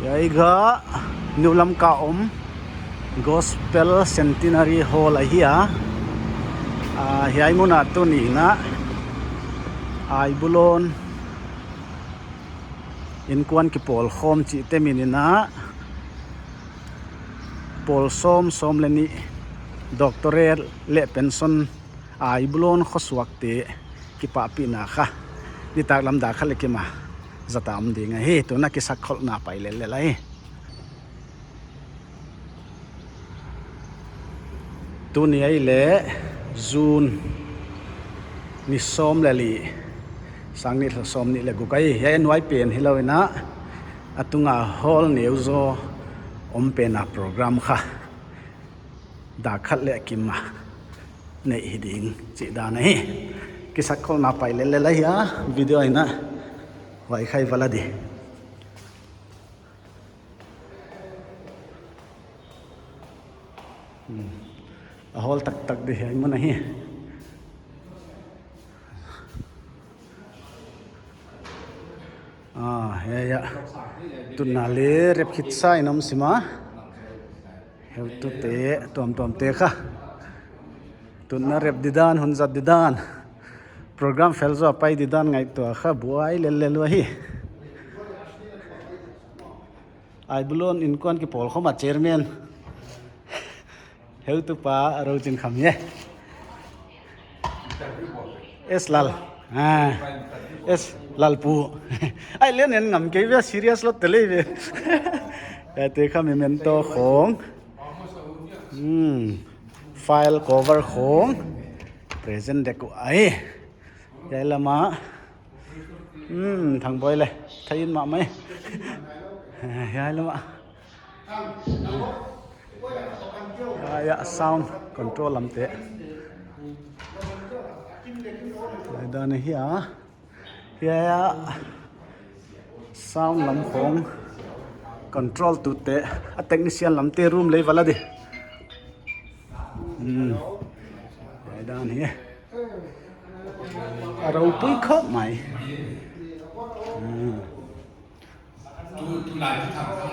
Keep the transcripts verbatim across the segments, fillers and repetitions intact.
Hiai kha New Lamka om Gospel Centenary Hall ahi a. Ah, hiai mun ah tuni in Aibulon Innkuan Kipawlkhawm chihte min in pawl sawm, sawm leh nih, doctorate leh pension, Aibulon khosuakte kipahpihna kha nitaklam dak khat leh kim a zat a om ding ahi. Tun a kisakkholhna pai lellel ahi. Tuni ahihleh June ni sawm leh li, sang nih leh sawmnih leh guk ahi. Hiai nuai pen hilou in, a tung a hall neu zaw om pen a program kha dak khat leh kim a neih hi ding chih dan ahi. Kisakkholhna pai lellel ahi a, video in huai khai vala di. Hmm. A hall taktak di hiai mun ahi. Ah, ya, ya. Tun a leh rep khit sa in om sim a. Heutute tuamtuamte kha tun a rep didan, hun zat didan, program fel zaw a pai didan ngaihtuah kha buai lellel uhi. Aibulon Innkuan Kipawlkhawm a chairman, heutupa Rochinkham ye. S Lal. Ah. S Lalpu. Ai, len en ngam kei ve, serious lou te lei ve. Hiaite kha memento khong. Hmm. File cover khong. Present dek uh ahi. Hiai lam ah. Hmm, Thangboi leh. Thei in mahmah. Hiai lam ah. Ah, ya, sound control lamte. Hiai dan ahi a. Hiai a sound lam khong control tute, a technician lamte room lei vala di. Hmm. Hiai dan ahi. A ropui khawp mai. Hmm. Tu, tu lai tu thang kha.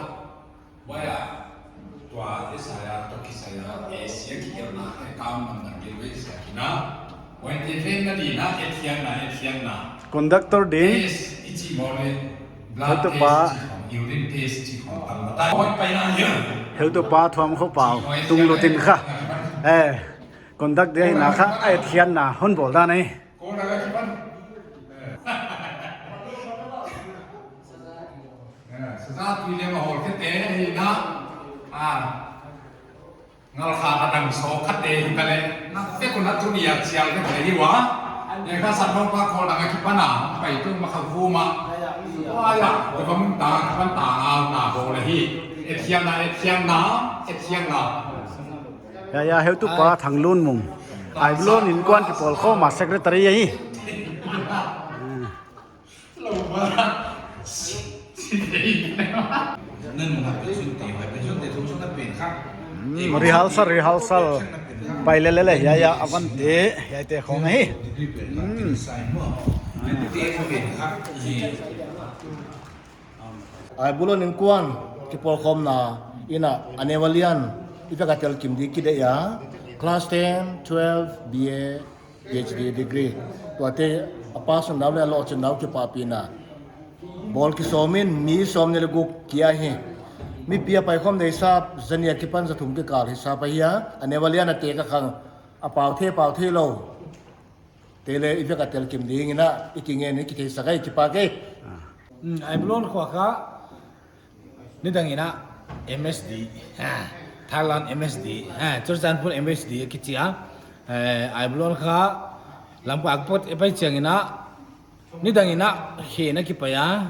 Waya, tua Isaiah, tua Isaiah, Asia ki el na, e kaun man dan ki wei sia ki na. Wai te ven na di na, e thiang na, e thiang na. Conductor ding. Test, i chi mo le, blood test, heutupa, chi khong, urine test, chi khong, tam ba ta. Wai pai na hiang. Heutupa Thuamkhopau, tung lutin kha. Eh, conduct dia hi na kha, e thiang na, hon bawl dan ahi. Ko na ka kipan. Eh, Sazatui leh Mahol khete hi na. Ah. Ngal kha ka dang so khate hi ta leh. Na te ko na tuni a chial khete hi ua. Ye ka sa nong pa ko na ka kipan a. Pai tu ma kha gu ma. Wa ya. Ko ba mun ta kipan ta na na bo le hi. E thiang na, e thiang na, e thiang na. Ya, ya, heutupa Thanglunmung. Aibulon Innkuan Kipawlkhawm a secretary ahi. Hmm, rehearsal, rehearsal. Pai lellel, ya, ya, a van te, hiaite khong ahi. Hmm. Aibulon Innkuan Kipawlkhawmna in a neu a lian i vek a tel kim di kideih a, class ten, twelve, B A, P H D degree. Tuate a pass un dau leh a lohchin dau kipahpihna bawl kisawm in mi sawmnih leh guk kia hi. Mipi a paikhawm deihsap zanih akipan zathum kikal hisap ahi a, a neu a lian a te ka khang a pau thei, pau theilou te leh i vek a tel kim ding in a, i kingen i kitheisak a, i kipak e. Hmm, Aibulon khua kha nidang in a M S D, ha, Thailand M S D, ha, Churachandpur M S D kichi a. Eh, Aibulon kha Lamka a pot e pai chiang in a, nidang in a khe na kipai a,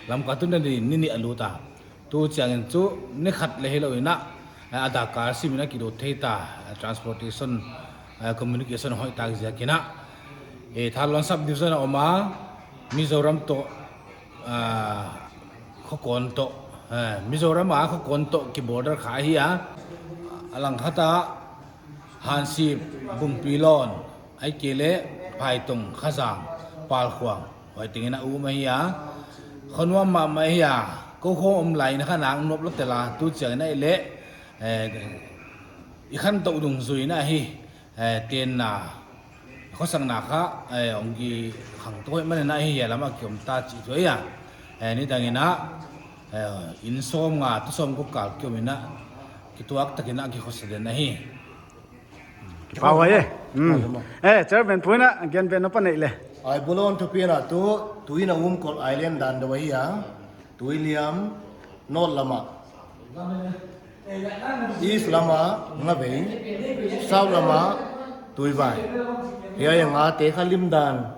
Lamka tun ni, ni nih a lut a. Tu chiangin chu ni khat leh hilou in a, eh, a dak kal sim in a kidot thei ta, eh, transportation, eh, communication hoih tak ziak in a. Eh, Thanlon subdivision a om a, Mizoram toh, ah, Khokon toh, eh, Mizoram a Khokon toh ki border kha ahi a. A lang khat a Hansip, Bungpilon, ahihkeileh Phaitong, Khazang, Palkhuang, huai teng in a um ahi a. Khonuam mahmah ahi a, kou khawng om lai in kha nang nop lou tel a, tu chiang in a i leh, eh, i khantou dungzui in ahi, eh, tenna, khosakna kha, eh, hong kikhang tou hoih man in ahi, hiai lam a ki om ta chih thu ahi a. Eh, nidang in a, eh, inn sawmnga, tu sawmguk kal ki om in a, kituak tak in a kikhosa den ahi. Kipahhuai e. Hmm. Eh, Chairman pu in a, gen beh nop a neih leh. Aibolon thupiak in a tu, tui in a um Kol Island dan deuh ahi a. Tuiliam, North lam a East lam a Ngavei, South lam a Tuivai. Hiai a ngate kha lim dan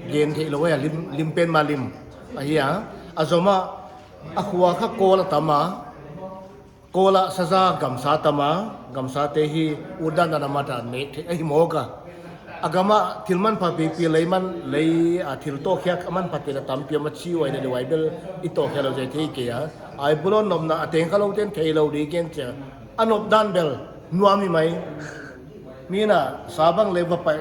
gen theih lou a, lim, lim pen mah lim ahi a. A zom a, a khua kha Kol a tam a, Kol a Saza gamsa tam a, gamsate hi utdan dan a mat a nek theih ahi mawk a. A gam a thil manpha pipi lei man lei a thil tohkhiak a manpha te la tampi a ma chi uai na de uai bel i tohkhia lou zai thei kei a. Aibolon nopna a teng kha lou ten thei lou di gen chia. A nop dan bel nuam hi mai. Mi na sa bang leh va pai.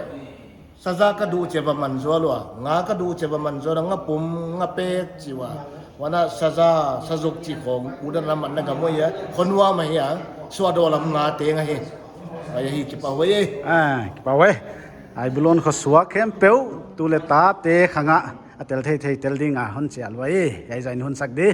Saza ka duh chia va man zual ua. Nga ka duh chia va man zual a, nga pum, nga pek chi ua. Huan a saza, sazuk chi khong, utdan a mat na gam uai a. Khonua ma hi a. Suahdaw lam nga teng ahi. Ai hi kipahhuai e. Ah, kipahhuai. Aibolon khosuak khempeuh, tu leh ta te khang a, a tel theithei tel ding a hon chial uai, hiai zah in hun sak di.